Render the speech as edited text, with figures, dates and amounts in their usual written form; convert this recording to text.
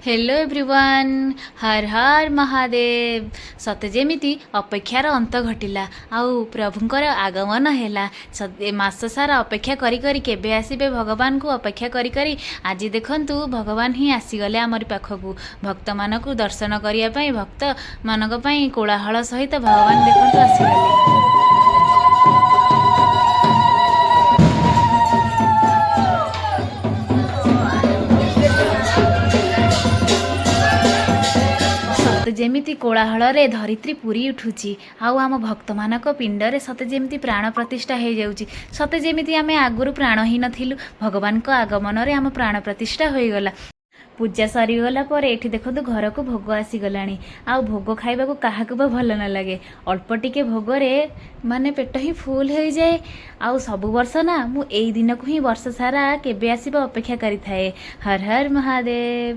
Hello everyone, Har Har Mahadev. ସତେ ଯେମିତି ଅପେକ୍ଷାର ଅନ୍ତ ଘଟିଲା ଆଉ ପ୍ରଭୁଙ୍କର ଆଗମନ ହେଲା। ମାସ ସାରା ଅପେକ୍ଷା କରି କରି, କେବେ ଆସିବେ ଭଗବାନଙ୍କୁ ଅପେକ୍ଷା କରି କରି, ଆଜି ଦେଖନ୍ତୁ ଭଗବାନ ହିଁ ଆସିଗଲେ ଆମରି ପାଖକୁ ଭକ୍ତମାନଙ୍କୁ ଦର୍ଶନ କରିବା ପାଇଁ। ଭକ୍ତମାନଙ୍କ ପାଇଁ କୋଳାହଳ ସହିତ ଭଗବାନ ଦେଖନ୍ତୁ ଆସିଗଲେ। ସତେ ଯେମିତି କୋଳାହଳରେ ଧରିତ୍ରୀ ପୁରି ଉଠୁଛି ଆଉ ଆମ ଭକ୍ତମାନଙ୍କ ପିଣ୍ଡରେ ସତେ ଯେମିତି ପ୍ରାଣ ପ୍ରତିଷ୍ଠା ହେଇଯାଉଛି। ସତେ ଯେମିତି ଆମେ ଆଗରୁ ପ୍ରାଣହୀନ ଥିଲୁ, ଭଗବାନଙ୍କ ଆଗମନରେ ଆମ ପ୍ରାଣ ପ୍ରତିଷ୍ଠା ହୋଇଗଲା। ପୂଜା ସରିଗଲା ପରେ ଏଠି ଦେଖନ୍ତୁ ଘରକୁ ଭୋଗ ଆସିଗଲାଣି। ଆଉ ଭୋଗ ଖାଇବାକୁ କାହାକୁ ବା ଭଲ ନ ଲାଗେ? ଅଳ୍ପ ଟିକେ ଭୋଗରେ ମାନେ ପେଟ ହିଁ ଫୁଲ୍ ହୋଇଯାଏ। ଆଉ ସବୁ ବର୍ଷ ନା ମୁଁ ଏଇ ଦିନକୁ ହିଁ ବର୍ଷ ସାରା କେବେ ଆସିବ ଅପେକ୍ଷା କରିଥାଏ। ହର ହର ମହାଦେବ।